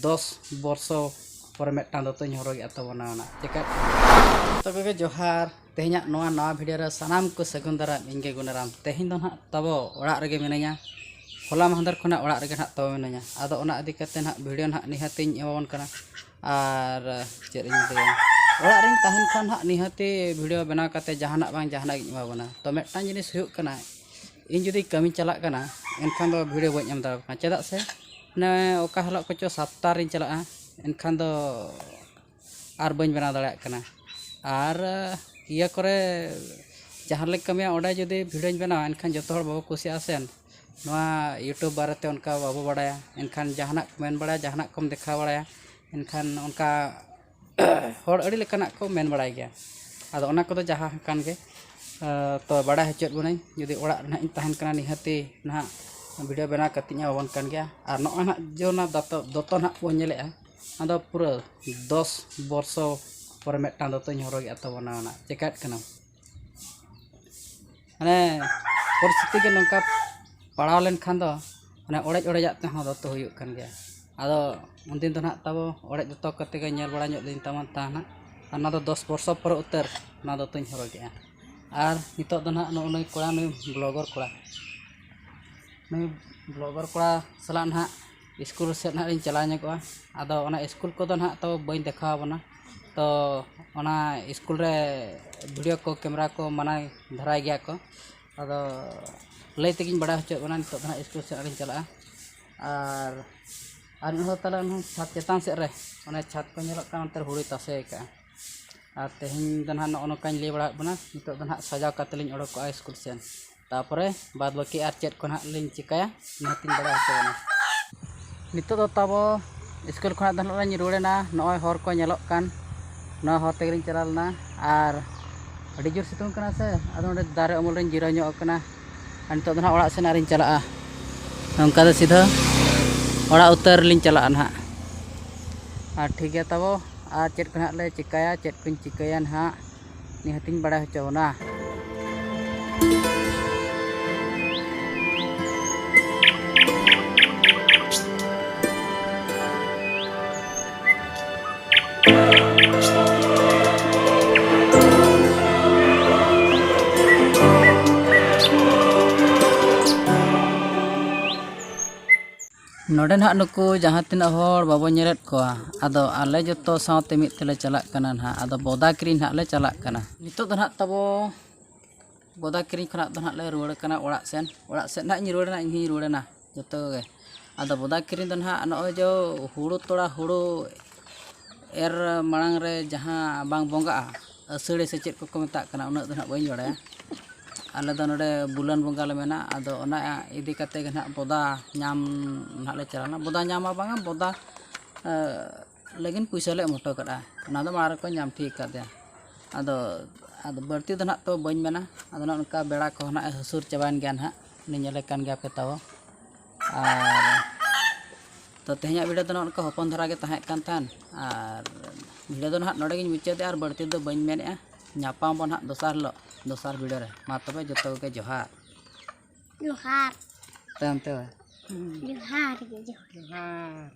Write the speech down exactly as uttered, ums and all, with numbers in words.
ᱫᱚᱥ ᱵᱚᱨᱥᱚ ᱯᱚᱨᱮ ᱢᱤᱫᱴᱟᱝ ᱫᱚᱛᱚᱧ ᱦᱚᱨᱚᱜᱮᱜᱼᱟ ᱛᱟᱵᱚᱱᱟ ᱚᱱᱟ ᱪᱮᱠᱟᱜ ᱠᱟᱱᱟ᱾ ᱛᱚ ᱜᱚᱜᱚ ᱡᱚᱦᱟᱨ, ᱛᱮᱦᱮᱧᱟᱜ ᱱᱚᱣᱟ ᱱᱟᱣᱟ ᱵᱷᱤᱰᱤᱭᱳ ᱨᱮ ᱥᱟᱱᱟᱢ ᱠᱚ ᱥᱟᱹᱜᱩᱱ ᱫᱟᱨᱟᱢ, ᱤᱧ ᱜᱮ ᱜᱩᱱᱟᱨᱟᱢ᱾ ᱛᱮᱦᱮᱧ ᱫᱚ ᱱᱟᱦᱟᱜ ᱛᱟᱵᱚ ᱚᱲᱟᱜ ᱨᱮᱜᱮ ᱢᱤᱱᱟᱹᱧᱟ, ᱦᱚᱞᱟ ᱢᱟᱦᱫᱮᱨ ᱠᱷᱚᱱᱟᱜ ᱚᱲᱟᱜ ᱨᱮᱜᱮ ᱱᱟᱦᱟᱜ ᱛᱟᱵᱚ ᱢᱤᱱᱟᱹᱧᱟ᱾ ᱟᱫᱚ ᱚᱱᱟ ᱤᱫᱤ ᱠᱟᱛᱮ ᱱᱟᱦᱟᱜ ᱵᱷᱤᱰᱤᱭᱳ ᱱᱟᱦᱟᱜ ᱱᱤᱦᱟᱹᱛᱤᱧ ᱮᱢᱟᱵᱚᱱ ᱠᱟᱱᱟ᱾ ᱟᱨ ᱪᱮᱫ ᱤᱧ ᱞᱟᱹᱭᱟ, ᱚᱲᱟᱜ ᱨᱤᱧ ᱛᱟᱦᱮᱱ ᱠᱷᱟᱱ ᱱᱟᱦᱟᱜ ᱱᱤᱦᱟᱹᱛᱤ ᱵᱷᱤᱰᱤᱭᱳ ᱵᱮᱱᱟᱣ ᱠᱟᱛᱮ ᱡᱟᱦᱟᱱᱟᱜ ᱵᱟᱝ ᱡᱟᱦᱟᱱᱟᱜ ᱜᱤᱧ ᱮᱢᱟᱵᱚᱱᱟ᱾ ᱛᱚ ᱢᱤᱫᱴᱟᱝ ᱡᱤᱱᱤᱥ ᱦᱩᱭᱩᱜ ᱠᱟᱱᱟ, ᱤᱧ ᱡᱩᱫᱤ ᱠᱟᱹᱢᱤᱧ ᱪᱟᱞᱟᱜ ᱠᱟᱱᱟ, ᱮᱱᱠᱷᱟᱱ ᱫᱚ ᱵᱷᱤᱰᱤᱭᱳ ᱵᱟᱹᱧ ᱮᱢ ᱫᱟᱲᱮᱭᱟᱜ ᱠᱟᱱᱟ᱾ ᱪᱮᱫᱟᱜ ᱥᱮ ᱢᱟᱱᱮ ᱚᱠᱟ ᱦᱤᱞᱳᱜ ᱠᱚᱪᱚ ᱥᱟᱛᱴᱟ ᱨᱤᱧ ᱪᱟᱞᱟᱜᱼᱟ, ᱮᱱᱠᱷᱟᱱ ᱫᱚ ᱟᱨ ᱵᱟᱹᱧ ᱵᱮᱱᱟᱣ ᱫᱟᱲᱮᱭᱟᱜ ᱠᱟᱱᱟ᱾ ᱟᱨ ᱤᱭᱟᱹ ᱠᱚᱨᱮ ᱡᱟᱦᱟᱸ ᱨᱮᱞᱮ ᱠᱟᱹᱢᱤᱭᱟ, ᱚᱸᱰᱮ ᱡᱩᱫᱤ ᱵᱷᱤᱰᱤᱭᱳᱧ ᱵᱮᱱᱟᱣᱟ, ᱮᱱᱠᱷᱟᱱ ᱡᱚᱛᱚ ᱦᱚᱲ ᱵᱟᱠᱚ ᱠᱩᱥᱤᱭᱟᱜᱼᱟ ᱥᱮ, ᱱᱚᱣᱟ YouTube ᱵᱟᱨᱮᱛᱮ ᱚᱱᱠᱟ ᱵᱟᱵᱚ ᱵᱟᱲᱟᱭᱟ᱾ ᱮᱱᱠᱷᱟᱱ ᱡᱟᱦᱟᱱᱟᱜ ᱠᱚ ᱢᱮᱱ ᱵᱟᱲᱟᱭᱟ, ᱡᱟᱦᱟᱱᱟᱜ ᱠᱚᱢ ᱫᱮᱠᱷᱟᱣ ᱵᱟᱲᱟᱭᱟ, ᱮᱱᱠᱷᱟᱱ ᱚᱱᱠᱟ ᱦᱚᱲ ᱟᱹᱰᱤ ᱞᱮᱠᱟᱱᱟᱜ ᱠᱚ ᱢᱮᱱ ᱵᱟᱲᱟᱭ ᱜᱮᱭᱟ᱾ ᱟᱫᱚ ᱚᱱᱟ ᱠᱚᱫᱚ ᱡᱟᱦᱟᱸ ᱠᱟᱱ ᱜᱮ, ᱛᱚ ᱵᱟᱲᱟᱭ ᱦᱚᱪᱚᱭᱮᱫ ᱵᱚᱱᱟᱹᱧ, ᱡᱩᱫᱤ ᱚᱲᱟᱜ ᱨᱮ ᱱᱟᱦᱟᱜ ᱤᱧ ᱛᱟᱦᱮᱱ ᱠᱟᱱᱟ, ᱱᱤᱦᱟᱹᱛᱤ ᱱᱟᱦᱟᱜ ᱵᱷᱤᱰᱤᱭᱳ ᱵᱮᱱᱟᱣ ᱠᱟᱛᱮᱧ ᱮᱢᱟᱵᱚᱱ ᱠᱟᱱ ᱜᱮᱭᱟ᱾ ᱟᱨ ᱱᱚᱜᱼᱚᱭ ᱱᱟᱦᱟᱜ ᱡᱮ ᱚᱱᱟ ᱫᱚᱛᱚ, ᱫᱚᱛᱚ ᱱᱟᱦᱟᱜ ᱵᱚᱱ ᱧᱮᱞᱮᱜᱼᱟ, ᱚᱱᱟ ᱫᱚ ᱯᱩᱨᱟᱹ ᱫᱚᱥ ᱵᱚᱨᱥᱚ ᱯᱚᱨᱮ ᱢᱤᱫᱴᱟᱝ ᱫᱚᱛᱚᱧ ᱦᱚᱨᱚᱜᱮᱜᱼᱟ ᱛᱟᱵᱚᱱᱟ, ᱚᱱᱟ ᱪᱮᱠᱟᱜ ᱠᱟᱱᱟ᱾ ᱢᱟᱱᱮ ᱯᱚᱨᱤᱥᱛᱷᱤᱛᱤ ᱜᱮ ᱱᱚᱝᱠᱟ ᱯᱟᱲᱟᱣ ᱞᱮᱱᱠᱷᱟᱱ ᱫᱚ ᱢᱟᱱᱮ ᱚᱲᱮᱡ ᱚᱲᱮᱡᱟᱜ ᱛᱮᱦᱚᱸ ᱫᱚᱛᱚ ᱦᱩᱭᱩᱜ ᱠᱟᱱ ᱜᱮᱭᱟ᱾ ᱟᱫᱚ ᱩᱱᱫᱤᱱ ᱫᱚ ᱱᱟᱦᱟᱜ ᱛᱟᱵᱚ ᱚᱲᱮᱡ ᱫᱚᱛᱚ ᱠᱟᱛᱮ ᱜᱮ ᱧᱮᱞ ᱵᱟᱲᱟ ᱧᱚᱜ ᱞᱤᱧ ᱛᱟᱵᱚᱱ ᱛᱟᱦᱮᱱᱟ᱾ ᱟᱨ ᱚᱱᱟ ᱫᱚ ᱫᱚᱥ ᱵᱚᱨᱥᱚ ᱯᱚᱨᱮ ᱩᱛᱟᱹᱨ ᱚᱱᱟ ᱫᱚᱛᱚᱧ ᱦᱚᱨᱚᱜᱮᱜᱼᱟ᱾ ᱟᱨ ᱱᱤᱛᱚᱜ ᱫᱚ ᱱᱟᱦᱟᱜ ᱱᱚᱜᱼᱚ ᱱᱩᱭ ᱠᱚᱲᱟ, ᱱᱩᱭ ᱵᱞᱚᱜᱟᱨ ᱠᱚᱲᱟ, ᱱᱩᱭ ᱵᱞᱚᱜᱟᱨ ᱠᱚᱲᱟ ᱥᱟᱞᱟᱜ ᱱᱟᱦᱟᱜ ᱥᱠᱩᱞ ᱥᱮᱫ ᱱᱟᱦᱟᱜ ᱞᱤᱧ ᱪᱟᱞᱟᱣ ᱧᱚᱜᱚᱜᱼᱟ᱾ ᱟᱫᱚ ᱚᱱᱟ ᱥᱠᱩᱞ ᱠᱚᱫᱚ ᱱᱟᱦᱟᱜ ᱛᱚ ᱵᱟᱹᱧ ᱫᱮᱠᱷᱟᱣ ᱟᱵᱚᱱᱟ᱾ ᱛᱚ ᱚᱱᱟ ᱥᱠᱩᱞ ᱨᱮ ᱵᱷᱤᱰᱤᱭᱳ ᱠᱚ, ᱠᱮᱢᱮᱨᱟ ᱠᱚ ᱢᱟᱱᱟ ᱫᱷᱟᱨᱟᱭ ᱜᱮᱭᱟ ᱠᱚ᱾ ᱟᱫᱚ ᱞᱟᱹᱭ ᱛᱮᱜᱮᱧ ᱵᱟᱲᱟᱭ ᱦᱚᱪᱚᱭᱮᱫ ᱵᱚᱱᱟ, ᱱᱤᱛᱚᱜ ᱫᱚ ᱱᱟᱦᱟᱜ ᱥᱠᱩᱞ ᱥᱮᱫ ᱞᱤᱧ ᱪᱟᱞᱟᱜᱼᱟ᱾ ᱟᱨ, ᱟᱨ ᱢᱤᱫ ᱦᱚᱲ ᱛᱟᱦᱞᱮ ᱚᱱᱟ ᱪᱷᱟᱫᱽ ᱪᱮᱛᱟᱱ ᱥᱮᱫ ᱨᱮ, ᱚᱱᱮ ᱪᱷᱟᱫᱽ ᱠᱚ ᱧᱮᱞᱚᱜ ᱠᱟᱱᱟ, ᱚᱱᱛᱮ ᱨᱮ ᱦᱩᱲᱩᱭ ᱛᱟᱥᱮ ᱟᱠᱟᱫᱼᱟ᱾ ᱟᱨ ᱛᱮᱦᱮᱧ ᱫᱚ ᱱᱟᱦᱟᱜ ᱱᱚᱜᱼᱚ ᱱᱚᱝᱠᱟᱧ ᱞᱟᱹᱭ ᱵᱟᱲᱟᱣᱟᱫ ᱵᱚᱱᱟ, ᱱᱤᱛᱚᱜ ᱫᱚ ᱱᱟᱦᱟᱜ ᱥᱟᱡᱟᱣ ᱠᱟᱛᱮ ᱞᱤᱧ ᱚᱰᱚᱠᱚᱜᱼᱟ ᱥᱠᱩᱞ ᱥᱮᱱ᱾ ᱛᱟᱯᱚᱨᱮ ᱵᱟᱫ ᱵᱟᱹᱠᱤ ᱟᱨ ᱪᱮᱫ ᱠᱚ ᱱᱟᱦᱟᱜ ᱞᱤᱧ ᱪᱤᱠᱟᱹᱭᱟ, ᱱᱤᱦᱟᱹᱛᱤᱧ ᱵᱟᱲᱟᱭ ᱦᱚᱪᱚ ᱵᱚᱱᱟ᱾ ᱱᱤᱛᱚᱜ ᱫᱚ ᱛᱟᱵᱚ ᱥᱠᱩᱞ ᱠᱷᱚᱱᱟᱜ ᱫᱚ ᱱᱟᱦᱟᱜ ᱞᱤᱧ ᱨᱩᱣᱟᱹᱲᱮᱱᱟ᱾ ᱱᱚᱜᱼᱚᱭ ᱦᱚᱨ ᱠᱚ ᱧᱮᱞᱚᱜ ᱠᱟᱱ, ᱱᱚᱣᱟ ᱦᱚᱨ ᱛᱮᱜᱮ ᱞᱤᱧ ᱪᱟᱞᱟᱣ ᱞᱮᱱᱟ᱾ ᱟᱨ ᱟᱹᱰᱤ ᱡᱳᱨ ᱥᱤᱛᱩᱝ ᱠᱟᱱᱟ ᱥᱮ, ᱟᱫᱚ ᱱᱚᱰᱮ ᱫᱟᱨᱮ ᱩᱢᱩᱞ ᱨᱤᱧ ᱡᱤᱨᱟᱹᱣ ᱧᱚᱜ ᱟᱠᱟᱱᱟ᱾ ᱟᱨ ᱱᱤᱛᱚᱜ ᱫᱚ ᱱᱟᱦᱟᱜ ᱚᱲᱟᱜ ᱥᱮᱱ ᱟᱨᱤᱧ ᱪᱟᱞᱟᱜᱼᱟ᱾ ᱱᱚᱝᱠᱟ ᱫᱚ ᱥᱤᱫᱷᱟᱹ ᱚᱲᱟᱜ ᱩᱛᱟᱹᱨ ᱞᱤᱧ ᱪᱟᱞᱟᱜᱼᱟ ᱱᱟᱦᱟᱜ᱾ ᱟᱨ ᱴᱷᱤᱠ ᱜᱮᱭᱟ ᱛᱟᱵᱚ, ᱟᱨ ᱪᱮᱫ ᱠᱚ ᱱᱟᱦᱟᱜ ᱞᱮ ᱪᱤᱠᱟᱹᱭᱟ, ᱪᱮᱫ ᱠᱚᱧ ᱪᱤᱠᱟᱹᱭᱟ ᱱᱟᱦᱟᱜ, ᱱᱤᱦᱟᱹᱛᱤᱧ ᱵᱟᱲᱟᱭ ᱦᱚᱪᱚ ᱵᱚᱱᱟ᱾ ᱱᱚᱰᱮ ᱱᱟᱦᱟᱜ ᱱᱩᱠᱩ ᱡᱟᱦᱟᱸ ᱛᱤᱱᱟᱹᱜ ᱦᱚᱲ ᱵᱟᱵᱚ ᱧᱮᱞᱮᱫ ᱠᱚᱣᱟ, ᱟᱫᱚ ᱟᱞᱮ ᱡᱚᱛᱚ ᱥᱟᱶᱛᱮ ᱢᱤᱫ ᱛᱮᱞᱮ ᱪᱟᱞᱟᱜ ᱠᱟᱱᱟ ᱱᱟᱦᱟᱜ᱾ ᱟᱫᱚ ᱵᱚᱫᱟ ᱠᱤᱨᱤᱧ ᱱᱟᱦᱟᱜ ᱞᱮ ᱪᱟᱞᱟᱜ ᱠᱟᱱᱟ᱾ ᱱᱤᱛᱚᱜ ᱫᱚ ᱱᱟᱦᱟᱜ ᱛᱟᱵᱚ ᱵᱚᱫᱟ ᱠᱤᱨᱤᱧ ᱠᱷᱚᱱᱟᱜ ᱫᱚ ᱱᱟᱦᱟᱜ ᱞᱮ ᱨᱩᱣᱟᱹᱲ ᱠᱟᱱᱟ ᱚᱲᱟᱜ ᱥᱮᱱ᱾ ᱚᱲᱟᱜ ᱥᱮᱱ ᱱᱟᱦᱟᱜ ᱤᱧ ᱨᱩᱣᱟᱹᱲ ᱮᱱᱟ, ᱤᱧ ᱦᱚᱸᱧ ᱨᱩᱣᱟᱹᱲ ᱮᱱᱟ, ᱡᱚᱛᱚ ᱜᱮ᱾ ᱟᱫᱚ ᱵᱚᱫᱟ ᱠᱤᱨᱤᱧ ᱫᱚ ᱱᱟᱦᱟᱜ ᱱᱚᱜᱼᱚᱭ ᱡᱮ ᱦᱩᱲᱩ ᱛᱚᱲᱟ, ᱦᱩᱲᱩ ᱮᱨ ᱢᱟᱲᱟᱝ ᱨᱮ ᱡᱟᱦᱟᱸ ᱵᱟᱝ ᱵᱚᱸᱜᱟᱜᱼᱟ, ᱟᱹᱥᱟᱹᱲᱤ ᱥᱮ ᱪᱮᱫ ᱠᱚᱠᱚ ᱢᱮᱛᱟᱜ ᱠᱟᱱᱟ, ᱩᱱᱟᱹᱜ ᱫᱚ ᱱᱟᱦᱟᱜ ᱵᱟᱹᱧ ᱵᱟᱲᱟᱭᱟ᱾ ᱟᱞᱮ ᱫᱚ ᱱᱚᱰᱮ ᱵᱩᱞᱟᱹᱱ ᱵᱚᱸᱜᱟ ᱞᱮ ᱢᱮᱱᱟ, ᱟᱫᱚ ᱚᱱᱟ ᱤᱫᱤ ᱠᱟᱛᱮ ᱜᱮ ᱱᱟᱦᱟᱜ ᱵᱚᱫᱟ ᱧᱟᱢ ᱱᱟᱦᱟᱜ ᱞᱮ ᱪᱟᱞᱟᱣ ᱞᱮᱱᱟ᱾ ᱵᱚᱫᱟ ᱧᱟᱢᱟ ᱵᱟᱝᱟ, ᱵᱚᱫᱟ, ᱮ, ᱞᱟᱹᱜᱤᱫ ᱯᱩᱭᱥᱟᱹ ᱞᱮ ᱮᱢ ᱦᱚᱴᱚ ᱠᱟᱜᱼᱟ᱾ ᱚᱱᱟ ᱫᱚ ᱢᱟᱲᱟᱝ ᱨᱮᱠᱚ ᱧᱟᱢ ᱴᱷᱤᱠ ᱟᱠᱟᱫ ᱞᱮᱭᱟ᱾ ᱟᱫᱚ, ᱟᱫᱚ ᱵᱟᱹᱲᱛᱤ ᱫᱚ ᱱᱟᱦᱟᱜ ᱛᱚ ᱵᱟᱹᱧ ᱢᱮᱱᱟ᱾ ᱟᱫᱚ ᱱᱚᱜᱼᱚ ᱱᱚᱝᱠᱟ ᱵᱮᱲᱟ ᱠᱚᱦᱚᱸ ᱱᱟᱦᱟᱜ ᱦᱟᱹᱥᱩᱨ ᱪᱟᱵᱟᱭᱮᱱ ᱜᱮᱭᱟ ᱱᱟᱦᱟᱜ, ᱧᱮᱧᱮᱞᱮ ᱠᱟᱱ ᱜᱮᱭᱟ ᱯᱮ ᱛᱟᱵᱚ᱾ ᱟᱨ ᱛᱚ ᱛᱮᱦᱮᱧᱟᱜ video ᱫᱚ ᱱᱚᱜᱼᱚ ᱱᱚᱝᱠᱟ ᱦᱚᱯᱚᱱ ᱫᱷᱟᱨᱟ ᱜᱮ ᱛᱟᱦᱮᱸ ᱠᱟᱱ ᱛᱟᱦᱮᱸᱱ᱾ ᱟᱨ video ᱫᱚ ᱱᱟᱦᱟᱜ ᱱᱚᱰᱮ ᱜᱤᱧ ᱢᱩᱪᱟᱹᱫᱮᱜᱼᱟ, ᱟᱨ ᱵᱟᱹᱲᱛᱤ ᱫᱚ ᱵᱟᱹᱧ ᱢᱮᱱᱮᱜᱼᱟ᱾ ᱧᱟᱯᱟᱢ ᱵᱚᱱ ᱱᱟᱦᱟᱜ ᱫᱚᱥᱟᱨ ᱦᱤᱞᱳᱜ, ᱫᱚᱥᱟᱨ video ᱨᱮ᱾ ᱢᱟ ᱛᱚᱵᱮ ᱡᱚᱛᱚ ᱠᱚᱜᱮ ᱡᱚᱦᱟᱨ᱾ ᱡᱚᱦᱟᱨ᱾ ᱛᱟᱭᱚᱢ ᱛᱮ᱾ ᱡᱚᱦᱟᱨ ᱜᱮ, ᱡᱚᱦᱟᱨ᱾ ᱡᱚᱦᱟᱨ᱾